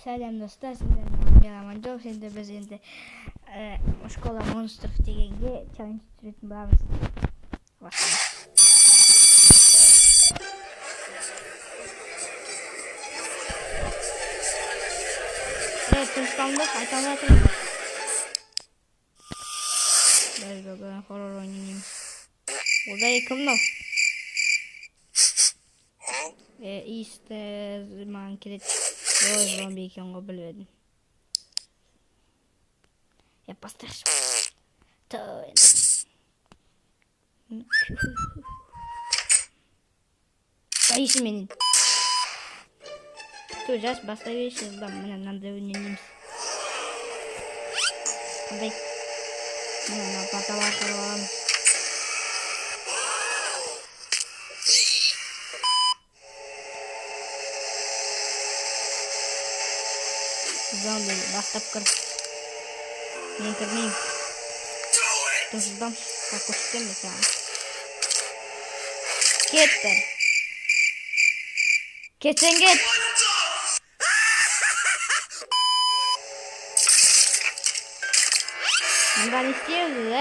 Сәлем, достар, сіздермен мен Аманжол. Енді біз енді школа монстров дегенге челлендж түсіретін боламыз. Бастаймыз. Тынышталыңдар, айта алмай жатырмын. Біз бүгін хоррор ойнаймыз. Ойбай, кім мынау? Иісті маған келеді. Ой, зомби екен ғой, біліп едім. Бастайықшы. Ту, енді. Боишься менен. Ту, жас, бастай берші, жылдам. Міне, мынандай ойнаймыз. Қандай? Міне, мына портал арқылы аламыз. Зомби, бастап кір. Мен кірмеймін. Ту, жылдам. Так, көрсетемін мен саған. Кет бері. Кетсең кет. Мында не істейміз, ә?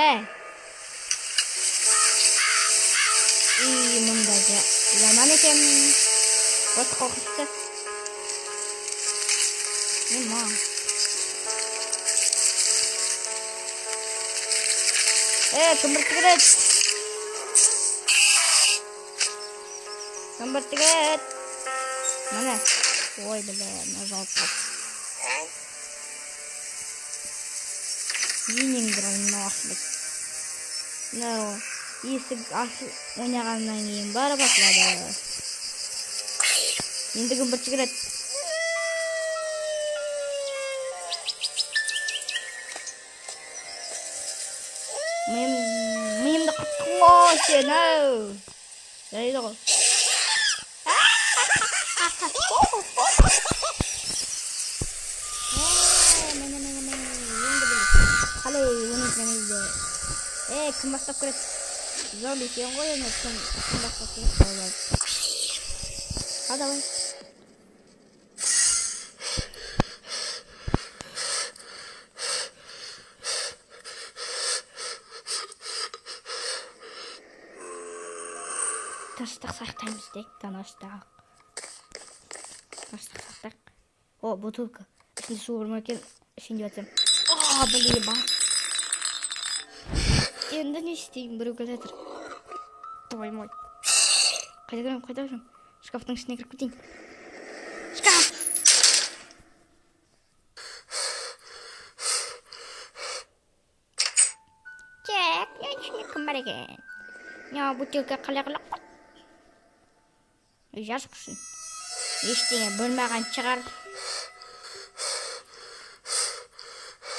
И, мында жаман екен. Вот қорқынышты. Нема? Кім бір кіреді? Кім бір кіреді? Міне. Ой, бля, мына жауып қалды. Енеңді мынау ашылады. Мынау есік ашып ойнағаннан кейін барып ашылады. Енді кім бірінші кіреді? Миымды құрттың ғой сен, ау. Жарайды ғой. Міне, міне, міне, енді білдік. Қалай ойнайтынымызды. Кім бастап кіреді? Зомби сен ғой, енді кім бастап кіреді? Давай. А, давай. Тыныштық сақтаймыз дейік, тыныштық. Тыныштық сақтайық. О, бутылка. Ішінде су бар ма екен? Ішейін деп жатсам. А, блин, бас. Енді не істеймін? Біреу келе жатыр. Твой мой. Қайда кіремін, қайда кіремін? Шкафтың ішіне кіріп кетейін. Шкаф! Так, мына ішінде кім бар екен? Мына бутылка қалай қалай қой? Жас құрсын. Ештеңе бөлмаған шығар.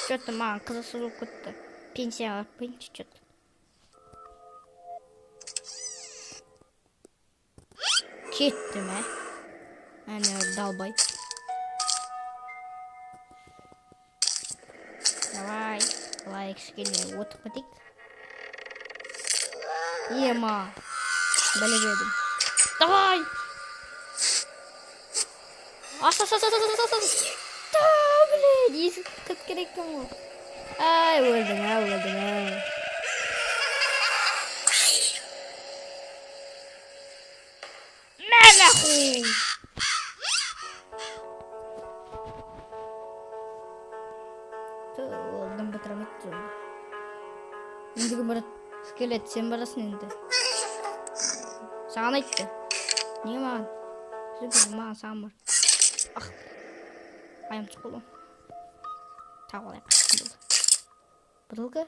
Что-то маған қызықсыз болып кетті. Пенсияға барып қояйыншы, что-то. Кетті ме? Әне, далбай. Давай, былай кішкене отырып кетейік. Ема, біліп едім. Давай! Аш, аш, аш, аш, аш, аш, аш. Да, блин, есік кіріп керек екен ғой. Ай, өлдім, ау, өлдім, ау. Мә, нахуй! Ту, өлдім, бітірмейді зомби. Енді кім барады? Скелет, сен барасың енді. Саған айтты. Неге маған? Сен маған, саған бар. Ах, аяғым түсіп қалды. Тағы алайық. Бутылка.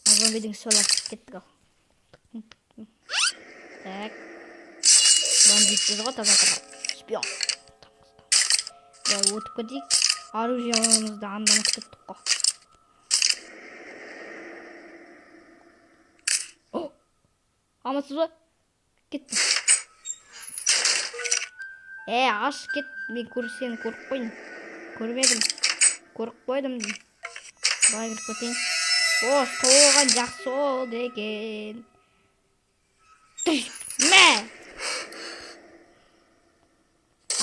Зомбидің үстіне алып кеттік ау. Так. Бандитпіз ғой, таза тұрған. Шпион. Былай өтіп кетейік. Оружиемызды анда ұмытып кеттік қой. О! Амансыз ба? Кеттім. Аш, кет. Мен сені көріп қойдым. Көрмедім. Көріп қойдым. Былай кіріп кетейін. О, соған жақсы болды екен. Мә!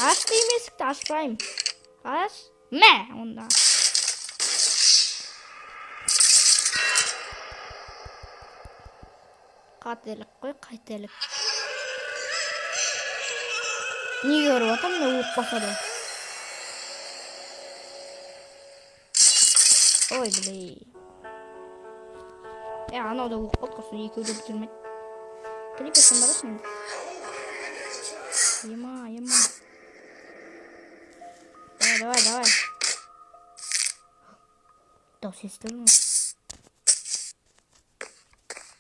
Аш деймін есікті, ашпаймын. Аш. Мә, онда. Қателік қой, қателік. Неге ұрып атам, мен оқ басады. Ой, блин. Анау да оқ қалды, құрсын, екеуі де бітірмеді. Крипер, сен барасың енді. Ема, ема. Давай, давай, давай. Дауыс естілді ме?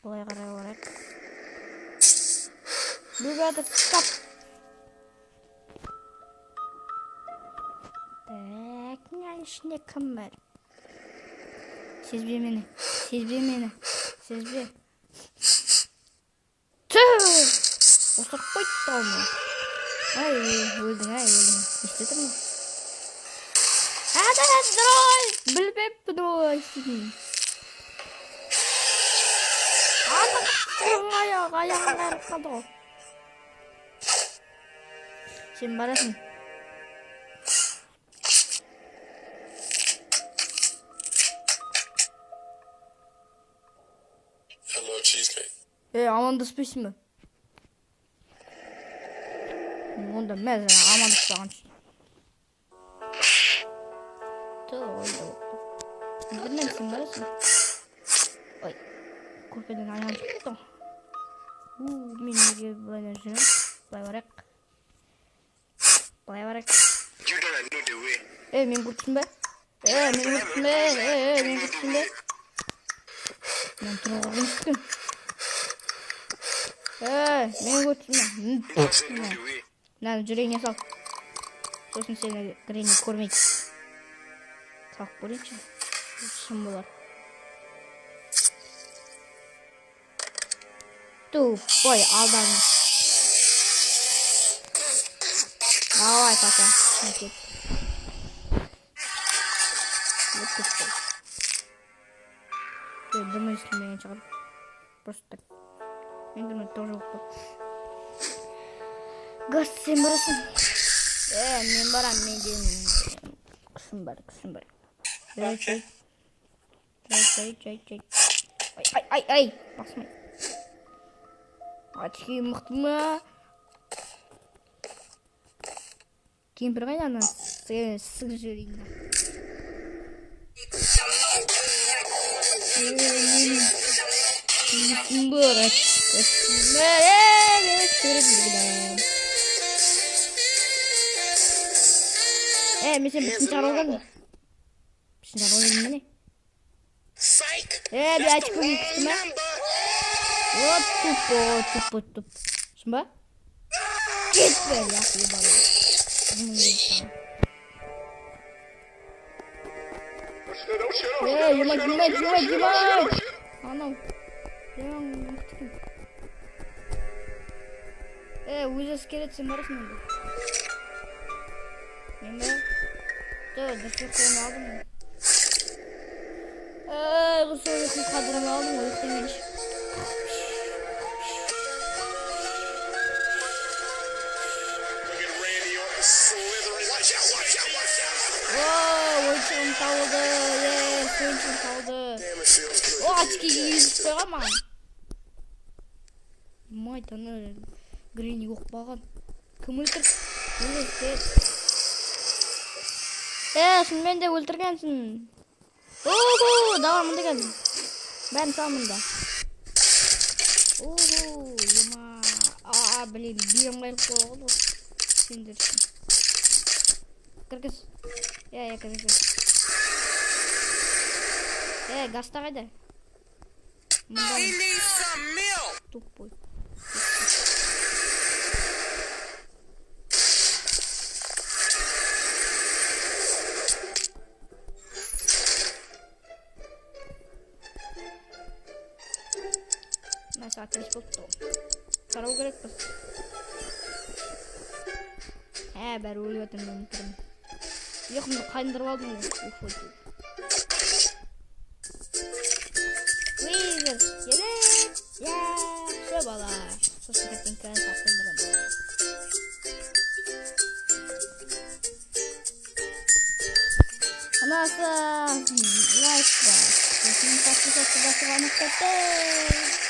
Былай қарай барайық. Ребята, стоп! Так, мынаның ішінде кім бар? Сезбе мені, сезбе мені, сезбе. Тү! Осырып қойды тауымы. Ай, өлдің, ай, өлдің. Не істеп тұрмын? Ада, дрой! Білмеппін ой, істейтінін. Ана, аяғы, аяғым қайырып қалды ғой. Сен барасың. Hello, cheesecake. Амандаспайсың ба? Онда мә саған амандаспаған үшін. Білмеймін, сен барасың. Ой, көрпеден аяғым шығып кетті ғой. Мен неге былай жүремін? Былай барайық. Былай барайық. Мен көріпсің бе? Мен көріпсің бе? Мен көріпсің бе? Мен тұруға қорқыныштымын. Мен көріпсің бе? Мынаны жүрегіңе сал. Сосын сені Гренни көрмейді. Салып көрейінші. Шын болар. Тупой алдан. Давай, пока. Вот тупой. Думаю, если меня шығар. Просто так. Мен думаю, тоже болып қалды. Газ, сен барасың. Мен барам, менде күшім бар, күшім бар. Ай, ай, ай, ай. Ай, ай, ай, басмай. Очки мықты ма? Кемпір қайда ана? Сығып жіберейін. Менің бар, очки бар. Мен жіберейін. Мен сен бішін шығарып алғанмын. Бішін шығарып алғанмын міне. Мен очки күшті ма? Вот тупо, тупо, туп. Шын ба? Кетпе, яқ ебаный. Ема, ема, ема, ема. Анау. Мықты екен. Өзі скелет, сен барасың енді. Мен бе? Дұрыс ұйықтамай алдым мен. Дұрыс ұйқым қадырмай алдым ғой, ұйықтамайыншы. Ойыншығым табылды, ойыншығым табылды. Очки кигізіп қойған маған. Мать, ана Гренни оқып қалған. Кім өлтірді? Шынымен де өлтіргенсің. Охо, давай мында кел. Бәрін сал мында. Охо, ема. Блин, белім қайырып қойған ғой. Сендер үшін. Кіргіз. Кіргіз. Гаста қайда? Мында. Тупой. Мына сағат 5 болыпты ғой. Қарау керекпіз. Бәрі өліп жатыр менің түрім. Ұйқымды қайындырып алдым ғой. Уизер, келіп. Жақсы бала. Сосын картинканы сақтандырамын. Ұнаса, лайк бас, сосын подписаться басуға ұмытпа.